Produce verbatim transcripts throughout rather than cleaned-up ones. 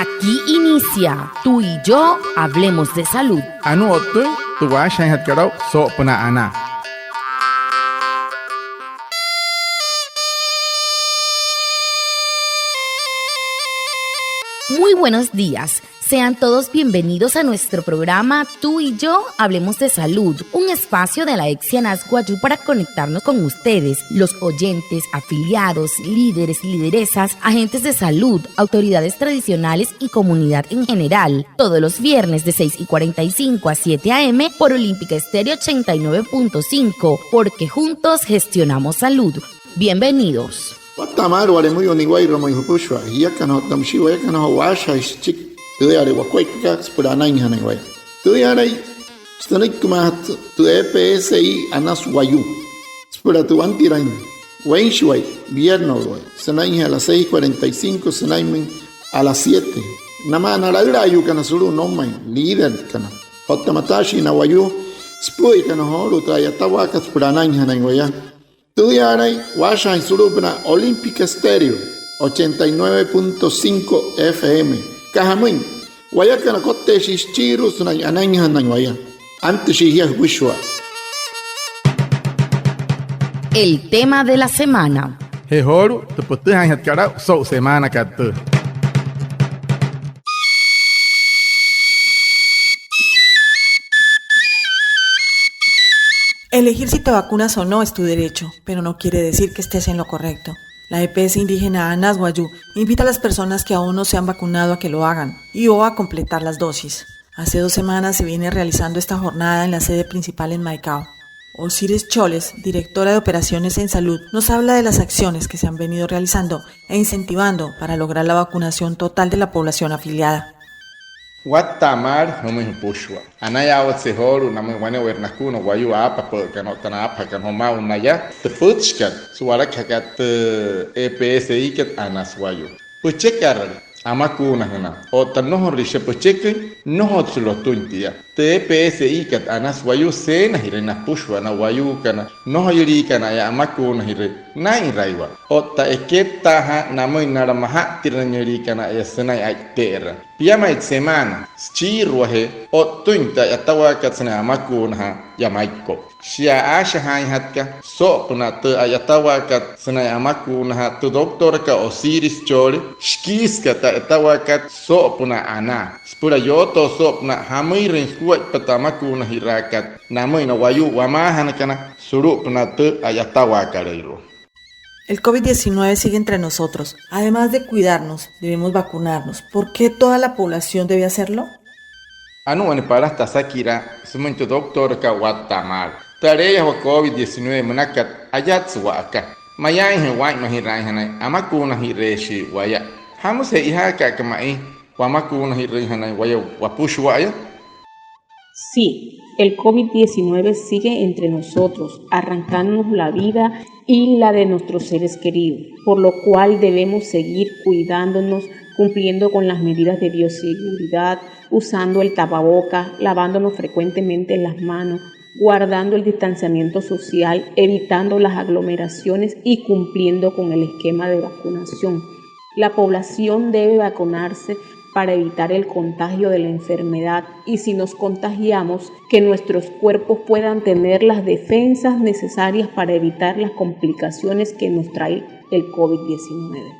Aquí inicia Tú y yo hablemos de salud. Anuu o'ttüin tü waashajaainjatkat aa'u soo'opünaa anaa. Muy buenos días. Sean todos bienvenidos a nuestro programa Tú y yo hablemos de salud, un espacio de la EPSI Anas Wayuu para conectarnos con ustedes, los oyentes, afiliados, líderes, lideresas, agentes de salud, autoridades tradicionales y comunidad en general. Todos los viernes de seis y cuarenta y cinco a siete a. m. por Olímpica Estéreo ochenta y nueve punto cinco, porque juntos gestionamos salud. Bienvenidos. Watta'a maalü wale müyuu niwa'irua, müin jüpüshua jiakana otta müshii wayakana joo waashajaai süchiki tüüyale wakuaippakat süpüla anainjanain waya. Tüüyalai sünüikimaajatü tü EPSI Anas Wayuu süpüla tü wantiraain weinshiwai, vierno'uluwai, sünainjee a las seis cuarenta y cinco sünainmüin a las siete. Namaa na laülaayuukana sulu'u noumain, líderkana otta mataashii na wayuu süpü'üyakana joolu'u tü a'yatawaakat süpüla anainjanain waya. Tüüyaalain waashajaain sulu'upünaa Olímpica Estéreo ochenta y nueve punto cinco FM. Aka jamüin, wayakana kotteeshii süchiiru'u sünain anainjanain waya. Antüshii jia jüpüshua. El tema de la semana. Je joolu'u tü pütüjaainjatkat aa'u so'u semaanakat tüü. Elegir si te vacunas o no es tu derecho, pero no quiere decir que estés en lo correcto. La EPS indígena Anas Wayuu invita a las personas que aún no se han vacunado a que lo hagan y o a completar las dosis. Hace dos semanas se viene realizando esta jornada en la sede principal en Maicao. Osiris Choles, directora de Operaciones en Salud, nos habla de las acciones que se han venido realizando e incentivando para lograr la vacunación total de la población afiliada. Watta'a maalü jümüin jüpüshua. Anayaawatse joolu'u namüin wane'ewai nakua na wayuu aapapü'ükana otta na aapajakana joo maa'ulu naya tü pütchikat su'walajakat tü EPSIkat Anas Wayuu. Püchekarale amakuunajünaa otta nnojorule shia pücheküin, nnojotsü lotüin tia. Tü EPSIkat Anas Wayuu seenajirüin napüshua na wayuukana nnojoyüliikana a'ya amakuunajirai naa'inraiwa otta ekettaajaa namüin nala maja'ttirüinyüliikana a'ya sünain a'ite'eraa. Piamaitse semaana süchiiruajee, o'ttüin tü a'yatawaakat sünain amakuunajaa yaa Maiko'u. Shia aashajaainjatka soo'opünaa tü a'yatawaakat sünain amakuunajaa tü doctorkat Osiris Chole, shikiisüka tü a'yatawaakat soo'opünaa anaa süpüla yootoo soo'opünaa jamüirüin sukuaippa tü amakuunajiraakat namüin na wayuu wamaajanakana sulu'upünaa tü a'yatawaakalüirua. El covid diecinueve sigue entre nosotros. Además de cuidarnos, debemos vacunarnos. ¿Por qué toda la población debe hacerlo? Anuu wane pala tasakiraa sümüin tü doctorkat watta'a maalü. Tü aleeyajawaa covid diecinueve münakat ayatsü wa'aka. Mayaainje waa'inmajiraainjanain amakuunajireeshii waya. ¿Jamüsü che'ojaaka'a aka ma'i wamakuunajirüinjanain waya wapüshua'aya? Sí, el covid diecinueve sigue entre nosotros, arrancándonos la vida y la de nuestros seres queridos, por lo cual debemos seguir cuidándonos, cumpliendo con las medidas de bioseguridad, usando el tapaboca, lavándonos frecuentemente las manos, guardando el distanciamiento social, evitando las aglomeraciones y cumpliendo con el esquema de vacunación. La población debe vacunarse para evitar el contagio de la enfermedad y, si nos contagiamos, que nuestros cuerpos puedan tener las defensas necesarias para evitar las complicaciones que nos trae el covid diecinueve.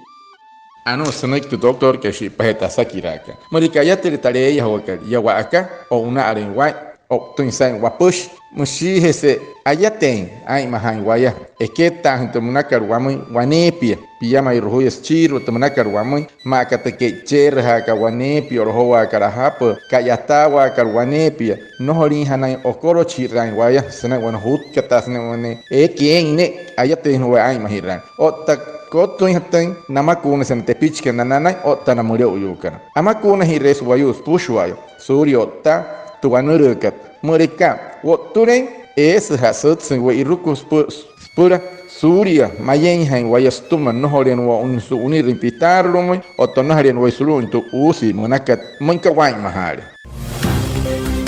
Anuu sünüiki tü doctorkat shi'ipajee tasakiraakat. Müleka ayatüle tü aleeyajawaakat yaa wa'aka, o'una'alüin waa'in, o'utüin saa'in wapüshi. Müshiijese ayateein aa'inmajaain waya, ekettaajüin tü münakat wamüin waneepia. Piamairü juya süchiirua tü münakat wamüin, maa aka tü ke'icheerüjaakat waneepia, o'lojowaakat ajapü, ka'yataawaakat waneepia, nnojoliinjanain okolochijiraain waya sünain wane jutkataa, sünain wane eekai eein ne'e, ayateein waya aa'inmajiraain. Otta kottüinjatüin namakuunase na tepichikana nanain otta na müle'uyuukana. Amakuunajireesü wayuu süpüshua'aya suulia o'ttaa tü wanülüükat. Müleka wo'ttüleein, eesüja'a sütsüin we'iruku süpü-, süpüla suulia mayeinjain waya sütüma nnojoleena wo'unüin su'unirüin pitaarulu'umüin otta nnojoleena waya sulu'umüin tü uusia münakat müin aka waa'inmajaale.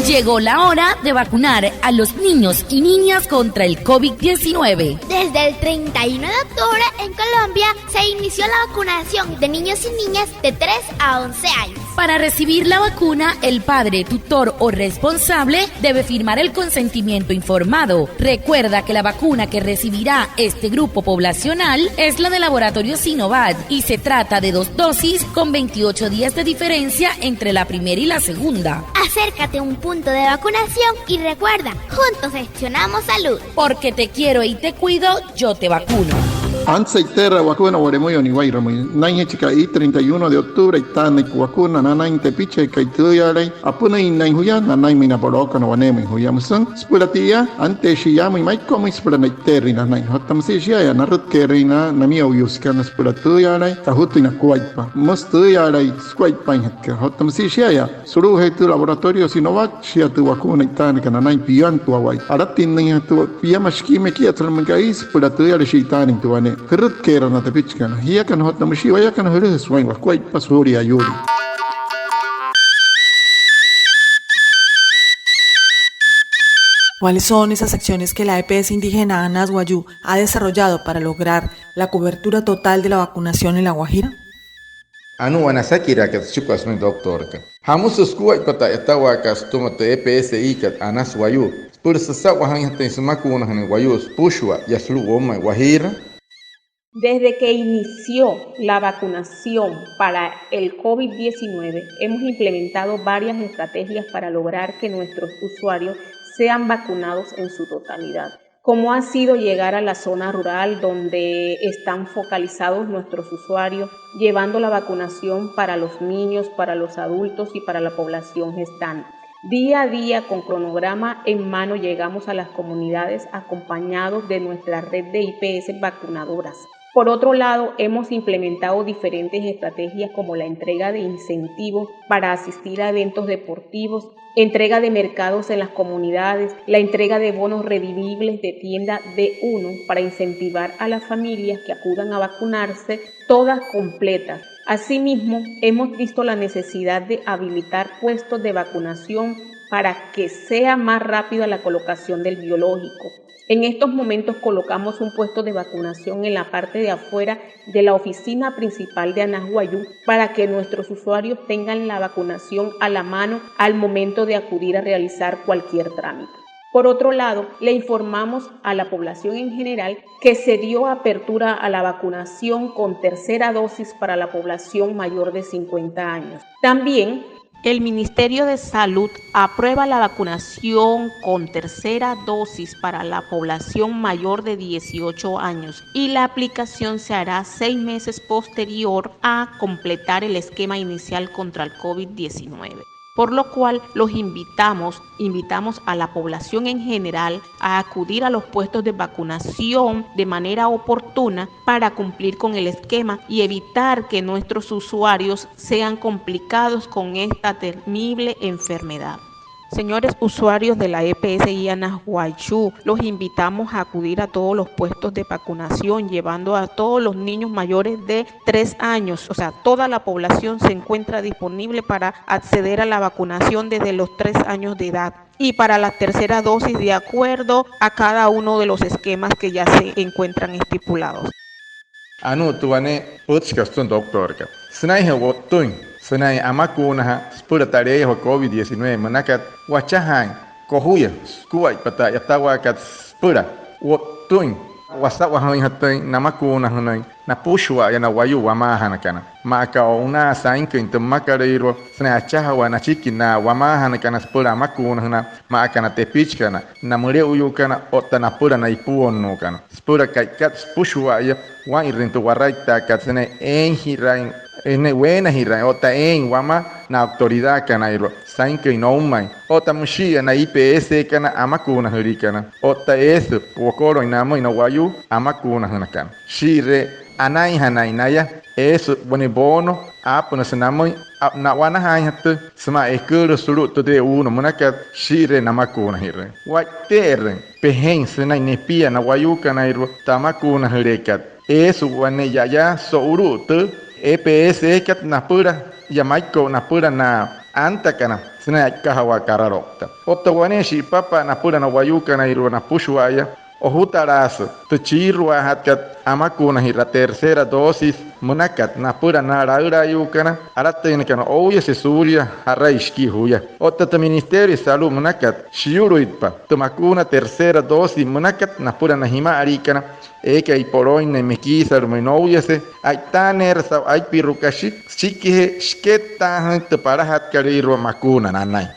Llegó la hora de vacunar a los niños y niñas contra el covid diecinueve. Desde el treinta y uno de octubre en Colombia se inició la vacunación de niños y niñas de tres a once años. Para recibir la vacuna, el padre, tutor o responsable debe firmar el consentimiento informado. Recuerda que la vacuna que recibirá este grupo poblacional es la de laboratorio Sinovac y se trata de dos dosis con veintiocho días de diferencia entre la primera y la segunda. Acércate a un punto de vacunación y recuerda, juntos gestionamos salud. Porque te quiero y te cuido, yo te vacuno. Antsü e'iteerü wakuna wa'lemüin wane wa'iremüin, nünainjachin ka'i treinta y uno de octubre e'itaannüin wakuna nanain tepichikai tüüyaalain, apünüinnain juya nanainmüin na polookana waneemüin juya müsü. Süpüla tia, anteeshii yaamüin Maiko'umüin süpüla ne'iteerüin nanain. Otta müsia shia'aya narütke'erüin na namiyo'uyuusekana süpüla tüüyaalain tajutüin nakuaippa, müsü tüüyaalain sukuaippainjatkat. Otta müsia shia'aya sulu'ujee tü laboratorio Sinovac, shia tü wakuna e'itaanakat nanain piantuawai. Alatinnüinjatü piama shikii mekiisalümüin ka'i süpüla tüüyaale shi'itaanüin tü wane jürütke'era na tepichikana, jiakana otta müshii wayakana, jülüjasü waa'in wakuaippa suulia ayuulii. ¿Cuáles son esas acciones que la E P S indígena Anas Wayuu ha desarrollado para lograr la cobertura total de la vacunación en La Guajira? Anuu wane asakiraakat süchikua sümüin doctorkat. ¿Jamüsü sukuaippa tü a'yatawaakat sütüma tü E P S I kat Anas Wayuu süpüla süsa'wajüinjatüin sümakuunajünüin wayuu süpüshua yaa sulu'u woumain Wajiira? Desde que inició la vacunación para el covid diecinueve, hemos implementado varias estrategias para lograr que nuestros usuarios sean vacunados en su totalidad, como ha sido llegar a la zona rural donde están focalizados nuestros usuarios, llevando la vacunación para los niños, para los adultos y para la población gestante. Día a día, con cronograma en mano, llegamos a las comunidades acompañados de nuestra red de I P S vacunadoras. Por otro lado, hemos implementado diferentes estrategias como la entrega de incentivos para asistir a eventos deportivos, entrega de mercados en las comunidades, la entrega de bonos redimibles de tienda D uno para incentivar a las familias que acudan a vacunarse, todas completas. Asimismo, hemos visto la necesidad de habilitar puestos de vacunación para que sea más rápida la colocación del biológico. En estos momentos colocamos un puesto de vacunación en la parte de afuera de la oficina principal de Anas Wayuu para que nuestros usuarios tengan la vacunación a la mano al momento de acudir a realizar cualquier trámite. Por otro lado, le informamos a la población en general que se dio apertura a la vacunación con tercera dosis para la población mayor de cincuenta años. También el Ministerio de Salud aprueba la vacunación con tercera dosis para la población mayor de dieciocho años y la aplicación se hará seis meses posterior a completar el esquema inicial contra el covid diecinueve. Por lo cual los invitamos, invitamos a la población en general a acudir a los puestos de vacunación de manera oportuna para cumplir con el esquema y evitar que nuestros usuarios sean complicados con esta temible enfermedad. Señores usuarios de la E P S I Anas Wayuu, los invitamos a acudir a todos los puestos de vacunación, llevando a todos los niños mayores de tres años. O sea, toda la población se encuentra disponible para acceder a la vacunación desde los tres años de edad y para la tercera dosis de acuerdo a cada uno de los esquemas que ya se encuentran estipulados. Anuu tü wane pütchikat sütüma doctorkat. Sünainjee wo'ttüin sünain amakuunajaa süpüla taleeyajua covid diecinueve münakat, wachajaain kojuya sukuaippa tü a'yatawaakat süpüla wo'ttüin wasa'wajüinjatüin namakuunajünüin napüshua'aya na wayuu wamaajanakana, maa aka o'unaa sainküin tü mmakalüirua sünain achajawaa nachiki na wamaajanakana süpüla amakuunajünaa, maa aka na tepichikana, na müle'uyuukana otta napüla na ipuonnuukana. Süpüla ka'ikat süpüshua'aya waa'inrüin tü waraittaakat sünain eeinjiraain, sünain weenajiraain otta eein wamaa na autoridadkanairua sainküin noumain. Otta müshi'iya na I P S-kana amakuunajüliikana otta eesü wokoloin namüin na wayuu amakuunajünakana. Shii'iree anainjanain naya, eesü wane bono aapünüsü namüin, a, na'wanajaainjatü sümaa eküülü sulu'u tü D uno münakat shii'iree namakuunajirüin. Wa'ite'erüin pejein sünain nepia na wayuukanairua tü amakuunajüleekat. Eesü wane ya'aya so'ulu'u tü E P S-kat napüla, yaa Maiko'u, napüla na antakana sünain a'ikajawaa karaloukta. Otta wane shi'ipapa napüla na wayuukanairua napüshua'aya, ojutalaasü tü chiiruaajatkat amakuunajiraa tercera dosis münakat napüla na laülaayuukana alatüinakana ouyase suulia ja'rai shikii juya. Otta tü Ministerio de Salud münakat, shiyu'lüitpa tü makuuna tercera dosis münakat napüla na jima'aliikana eekai polooinnüin mekiisalümüin nouyase, a'itaaneerü saa'u aipirua kashi süchikijee shikettaajüin tü palajatkalüirua makuuna nanain.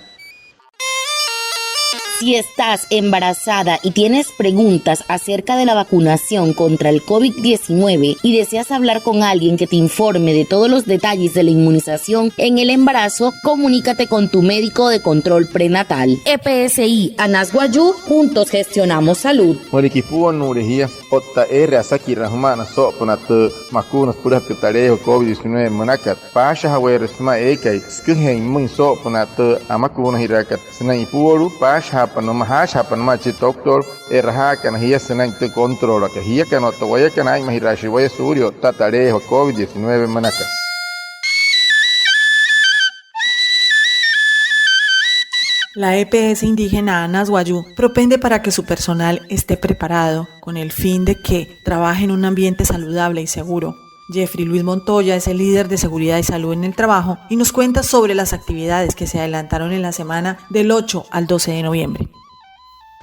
Si estás embarazada y tienes preguntas acerca de la vacunación contra el covid diecinueve y deseas hablar con alguien que te informe de todos los detalles de la inmunización en el embarazo, comunícate con tu médico de control prenatal. E P S I Anas Wayuu, juntos gestionamos salud. Müleka ipuonnuule jia otta eere asakiraa jüma'ana soo'opünaa tü makuuna süpülajatkat taleejua covid diecinueve münakat, paashajaweerü sümaa eekai süküjeein pümüin soo'opünaa tü amakuunajiraakat sünain ipuolu'u, paashajaapa nümaa, jaashajaapa nümaa chi doctor e'rajaakana jia sünain tü controlkat jiakana otta wayakana. Aa'inmajiraashii waya suulia otta taleejua covid diecinueve münakat. La E P S indígena Anas Wayuu propende para que su personal esté preparado con el fin de que trabaje en un ambiente saludable y seguro. Jeffrey Luis Montoya es el líder de Seguridad y Salud en el Trabajo y nos cuenta sobre las actividades que se adelantaron en la semana del ocho al doce de noviembre.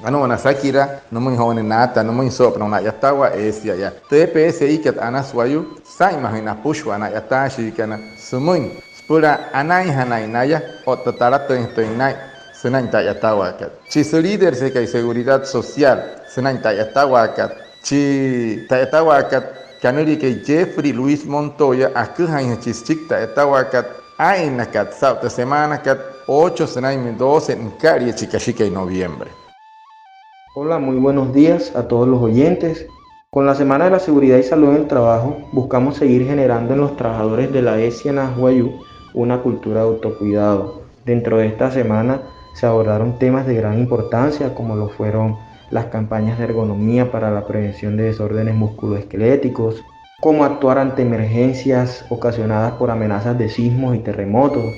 Anuu wane asakiraa nümüin joo wane naataa nümüin soo'opünaa wane a'yatawaa, eesü yaa. Tü E P S I kat Anas Wayuu saa'inmajüin napüshua na a'yataashiikana sümüin süpüla anainjanain naya otta talatüinjatüin naa'in sünain tü a'yatawaakat. Chi sülídersekai Seguridad Social sünain tü a'yatawaakat, chi tü a'yatawaakat kanüliakai Jeffrey Luis Montoya, aküjainjachi süchiki tü a'yatawaakat aa'innakat saa'u tü semaanakat ocho sünainmüin doce nüka'lia chi kashikai noviembre. Hola, muy buenos días a todos los oyentes. Con la Semana de la Seguridad y Salud en el Trabajo, buscamos seguir generando en los trabajadores de la EPSI Anas Wayuu una cultura de autocuidado. Dentro de esta semana se abordaron temas de gran importancia, como lo fueron las campañas de ergonomía para la prevención de desórdenes musculoesqueléticos, cómo actuar ante emergencias ocasionadas por amenazas de sismos y terremotos.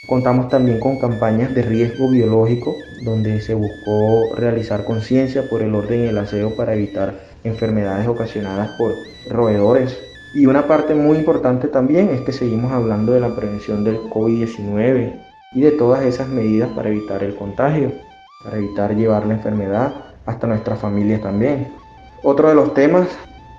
Contamos también con campañas de riesgo biológico, donde se buscó realizar conciencia por el orden y el aseo para evitar enfermedades ocasionadas por roedores. Y una parte muy importante también es que seguimos hablando de la prevención del covid diecinueve y de todas esas medidas para evitar el contagio, para evitar llevar la enfermedad hasta nuestras familias también. Otro de los temas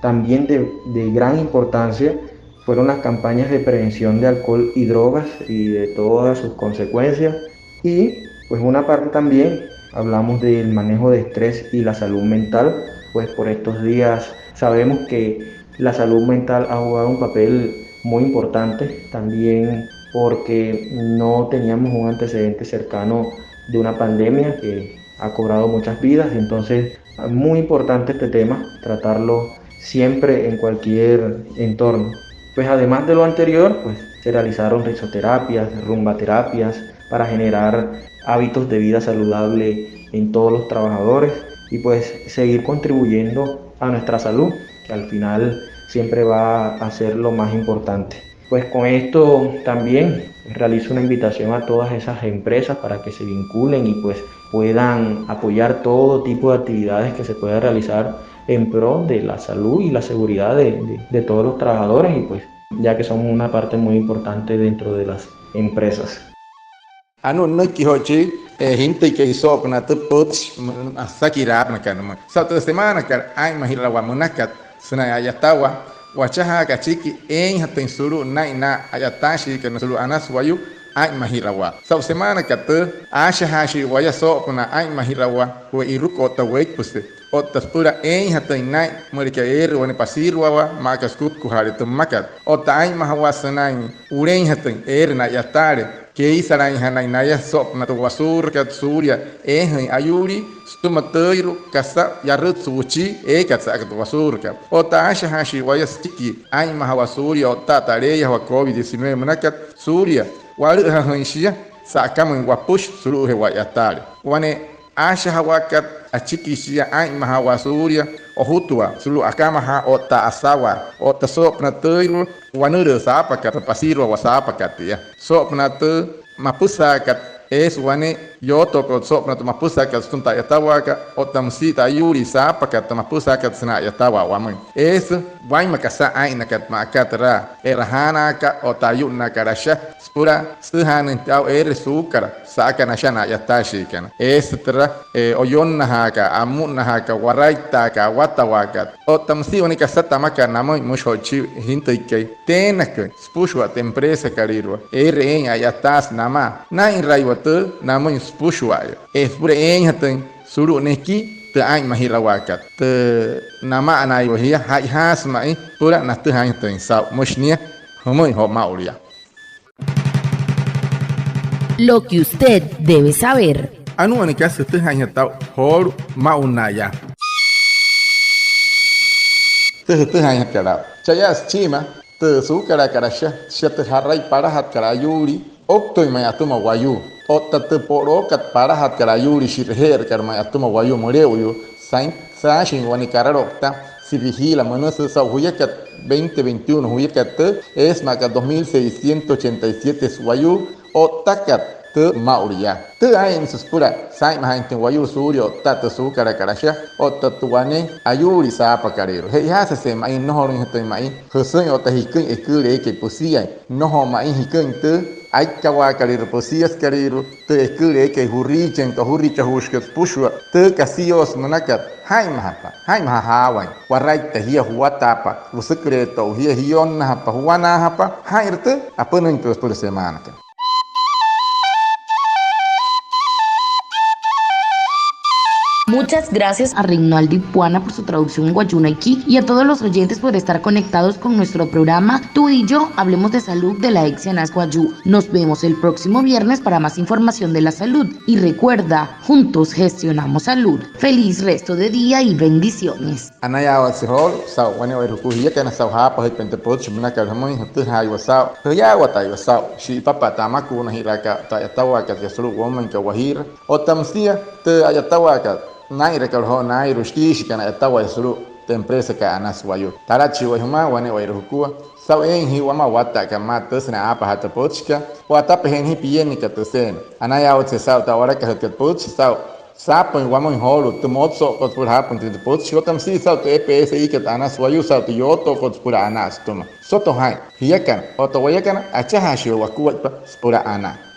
también de, de gran importancia fueron las campañas de prevención de alcohol y drogas y de todas sus consecuencias. Y pues una parte también hablamos del manejo de estrés y la salud mental, pues por estos días sabemos que la salud mental ha jugado un papel muy importante también porque no teníamos un antecedente cercano de una pandemia que ha cobrado muchas vidas, entonces muy importante este tema, tratarlo siempre en cualquier entorno. Pues además de lo anterior, pues se realizaron risoterapias, rumbaterapias para generar hábitos de vida saludable en todos los trabajadores y pues seguir contribuyendo a nuestra salud, que al final siempre va a ser lo más importante. Pues con esto también realizo una invitación a todas esas empresas para que se vinculen y pues puedan apoyar todo tipo de actividades que se pueda realizar en pro de la salud y la seguridad de, de, de todos los trabajadores y pues ya que son una parte muy importante dentro de las empresas. Anuu nünüiki joo chi, eh, jintüikai soo'opünaa tü pütchi, mm, asakiraa aapünakat nümüin. Saa'u tü semaanakat aa'inmajirawaa münakat sünain a'yatawaa, wachajaaka achiki eeinjatüin sulu'u naa'in na a'yataashiikana sulu'u Anas Wayuu aa'inmajirawaa. Saa'u semaanakat tüü, aashajaashii waya soo'opünaa aa'inmajirawaa we'iruku otta weipüse otta süpüla eeinjatüin naa'in müleka eere wane pasiiruawaa maa aka sükutkujaale tü mmakat. Otta aa'inmajawaa sünain wuleinjatüin eere na a'yataale keeisalainjanain naya soo'opünaa tü wasuurakat suulia eejüin ayuulii sütüma tüüirua kasa yarütsü wuchii eekat sa'aka tü wasuurakat. Otta aashajaashii waya süchiki aa'inmajawaa suulia otta taleeyajawaa covid diecinueve münakat suulia walü'üjajüin shia sa'akamüin wapüshi sulu'ujee wa'yataale. Wane aashajawaakat achiki shia aa'inmajawaa suulia ojutua sulu'u akamajaa otta asawaa otta soo'opünaa tüüirua wanülüü saapakat, pasiiruawaa saapakat tia. Soo'opünaa tü mapüsaakat, eesü wane yootookot soo'opünaa tü mapüsaakat sütüma tü a'yatawaakat otta müsia tü ayuulii saapakat tü mapüsaakat sünain a'yatawaa wamüin. Eesü wainma kasa aa'innakat ma'aka türa e'rajaanaakat otta ayu'nnaakat asha süpüla sütüjaanüinjatüin aa'u eere suukaraa sa'aka nasha na a'yataashiikana. Eesü türa, e, oyonnajaakat, amu'nnajaakat, waraittaakat, awatawaakat otta müsia wane kasa tamakat namüin, müshi jo'uchii jintüikai, teenaküin süpüshua tü empresakalüirua eere eein a'yataasü namaa. Naa'inraiwa tüü namüin süpüshua'aya, e, süpüla eeinjatüin sulu'u nekii tü aa'inmajirawaakat. Tü nama'anaaiwa jia, ja'ijaasü ma'i süpüla natüjaainjatüin saa'u, müshi nia. Jümüin joo maa'ulu yaa. Lo que usted debe saber. Anuu wane kasa jütüjaainjatü aa'u joolu'u maa'unnaa yaa. Tü jütüjaainjatkat aa'u, cha'aya süchima tü suukalaakat asha, shia tü ja'rai palajatkat ayuulii ouktüin ma'i atüma wayuu otta tü polookat palajatkat ayuulii shi'reje'erükat ma'i atüma wayuu müle'uyuu. Saashin wane karaloukta, Sivigila münüsü, saa'u juyakat veinte veintiuno, juyakat tü, eesü maa aka dos mil seiscientos ochenta y siete wayuu o'ttakat tü maa'ulu yaa. Tü aa'inmüsü süpüla saa'inmajaainjatüin wayuu suulia o'ttaa tü suukalaakat asha otta tü wane ayuulii saapakalüirua. Che'ojaasüje ma'i, nnojolüinjatüin ma'i jüsüin otta jiküin eküülü eekai püsiain. Nnojo ma'i jiküin tü aikkawaakalüirua, püsiasükalüirua, tü eküülü eekai juriichain otta ojuriichajuushikai süpüshua. Tü kasioosü münakat, jaa'inmajapa, jaa'inmaja jaawain, waraitta jia, juwataapa, wüsüküle'e to'u jia, jiyonnajapa, juwanaajapa, jaa'inra tü apünüinpü'ü süpüla semaanakat. Muchas gracias a Reinaldo Ipuana por su traducción en wayuunaiki y a todos los oyentes por estar conectados con nuestro programa Tú y yo hablemos de salud de la EPSI Anas Wayuu. Nos vemos el próximo viernes para más información de la salud. Y recuerda, juntos gestionamos salud. Feliz resto de día y bendiciones. Anayaawatse joolu'u saa'u wane'ewai jukua jiakana, saa'u jaapajüitpain tü pütchi münakat jümüin, jütüjaaiwa saa'u, jüyaawataiwa saa'u shi'ipapa'a tü amakuunajiraakat, tü a'yatawaakat yaa sulu'u woumainkat Wajiira otta müsia tü a'yatawaakat naa'inrakat joo naa'irua shikiishikana a'yatawaa yaa sulu'u tü empresakat Anas Wayuu. Talatshii waya jümaa wane'ewai jukua saa'u eein jia wamaa watta'akat maa tü sünain aapajaa tü pütchikat, wa'atapajeena jia piennakat tüseena. Anayaawatse saa'u tü a'walakajütkat pütchi, saa'u saapüin wamüin joolu'u tü motso'okot süpüla jaapüinjatüin tü pütchi otta müsia saa'u tü EPSIkat Anas Wayuu, saa'u tü yootookot süpüla anaa sütüma. Soto jaa'in, jiakana otta wayakana, achajaashii waya wakuaippa süpüla anaa.